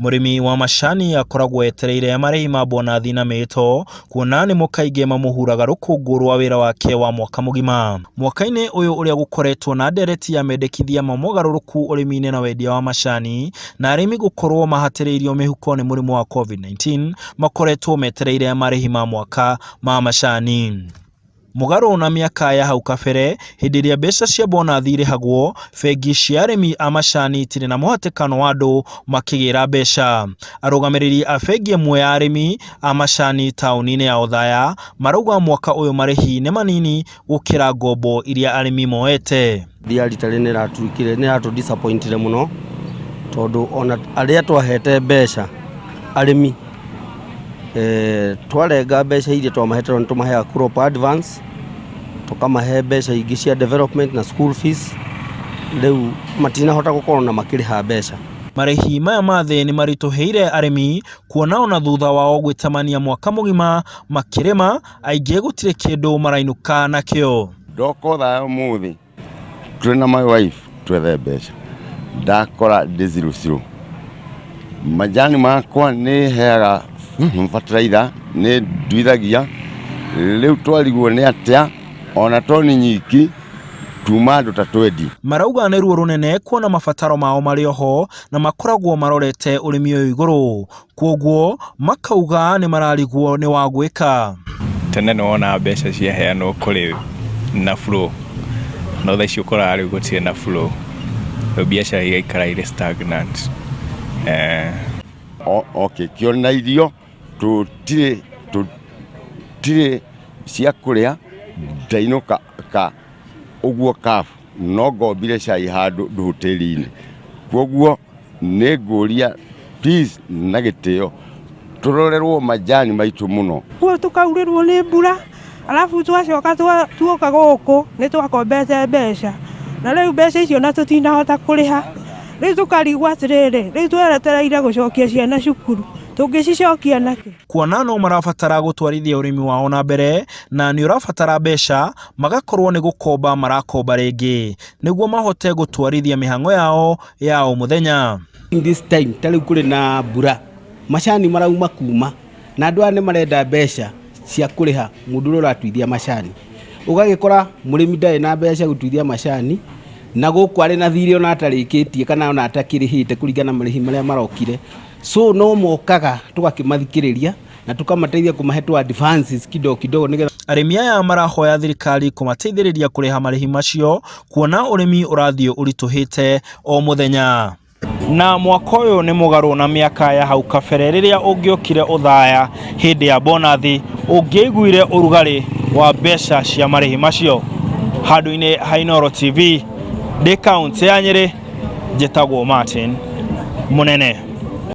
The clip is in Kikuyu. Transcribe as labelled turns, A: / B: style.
A: Mũrĩmi wa macani akoragwo etereire marĩhi ma bonathi na mĩĩto kuona nĩmo kaingĩ mamũhuraga rũkũngũ rwa wĩra wake wa mwaka mũgima. Mwaka-inĩ ũyũ ũrĩa gũkoretwo na ndereti ya mendekithia ma mogarũrũku ũrĩmi-inĩ na wendia wa macani na arĩmi gũkorwo mahatĩrĩirio mĩhuko nĩ mũrimũ wa COVID-19 makoretwo metereire marĩhi ma mwaka ma macani. Mũgarũ na mĩaka ya hau kabere hĩndĩ ĩrĩa mbeca cia bonathi irĩhagwo, bengi cia arĩmi a macani itirĩ na mũhatĩkano wa andũ makĩgĩra mbeca. Arũgamĩrĩri a bengi ĩmwe ya arĩmi a macani taũni-inĩ ya Othaya marauga mwaka ũyũ marĩhi nĩ manini gũkĩra ngombo iria arĩmi moete.
B: Ya rita rĩrĩ nĩratuĩkire nĩratũ disappointire mũno tondũ ona arĩa twahete mbeca arĩmi twarenga mbeca iria twamahete tondũ nĩtũmaheaga crop advance, tũkamahe mbeca ingĩ cia development na school fees, rĩu matinahota gũkorwo ona makĩrĩha mbeca.
A: Marĩhi maya ma thĩ nĩ maritũhĩire arĩmi kuona ona thutha wao gwĩtamania mwaka mũgima makĩrĩma, aingĩ gũtirĩ kĩndũ marainũka nakĩo.
C: Ndoka Othaya ũmũthĩ twĩ na my wife twethe mbeca ndakora ndĩ zero zero. Majani makwa nĩ heaga bataraitha nĩ nduithagia rĩu twarigwo nĩ atĩa ona toni nyingĩ tuma andũ ta twendi.
A: Marauga nĩ ruo rũnene kuona mabataro mao marĩ oho na makoragwo marorete ũrĩmi ũyũ igũrũ. Kwoguo makauga nĩ mararigwo nĩ wa gwĩka.
D: Tene nĩ wonaga mbeca ciaheanwo kũrĩ na flow no thaa ici ũkoraga rĩu gũtirĩ na flow rĩu biacara igaikara irĩ stagnant eh.
C: Okay, kĩona irio tũtirĩ tũtirĩ cia kũrĩa ndainũka ka ũguo kabu no ngombire cai handũ hoteli-inĩ kwoguo nĩ ngũria please na gĩtĩo tũrorerwo majani maitũ mũno.
E: Kuo tũkaurĩrwo nĩ mbura alafu twacoka tuoka gũkũ nĩ twakombete mbeca na rĩu mbeca icio na tũtinahota kũrĩha rĩu tũkarigwo atĩrĩrĩ rĩu tweretereire gũcokia ciana cukuru tũngĩcicokia nakĩ?
A: Kuona no marabatara gũtwarithia ũrĩmi wao na mbere na nĩ ũrabatara mbeca, magakorwo nĩ gũkomba marakomba rĩngĩ nĩguo mahote gũtwarithia mĩhang'o yao ya o mũthenya.
B: This time ta rĩu kũrĩ na mbura macani marauma kuma na andũ aya nĩ marenda mbeca cia kũrĩha mũndũ ũrĩa ũratuithia macani ũgagĩkora mũrĩmi ndarĩ na mbeca gũtuithia macani na gũkũ arĩ na thirĩ ona atarĩkĩtie kana ona atakĩrĩhĩte kũringana na marĩhi marĩa marokire so no mokaga tũgakĩmathikĩrĩria na tũkamateithia kũmahe tũ advances kidogo kidogo nĩgetha
A: Arĩmi aya marahoya thirikari kũmateithĩrĩria kũrĩha marĩhi macio kuona ũrĩmi ũrathiĩ ũritũhĩte o mũthenya. Na mwaka ũyũ nĩ mũgarũ na mĩaka ya hau kabere rĩrĩa ũngĩokire Othaya hĩndĩ ya bonathi ũngĩaiguire ũrugarĩ wa mbeca cia marĩhi macio. Handũ-inĩ ha Inooro TV ndĩ kaũntĩ ya Nyĩrĩ, njĩtagwo Martin Mũnene.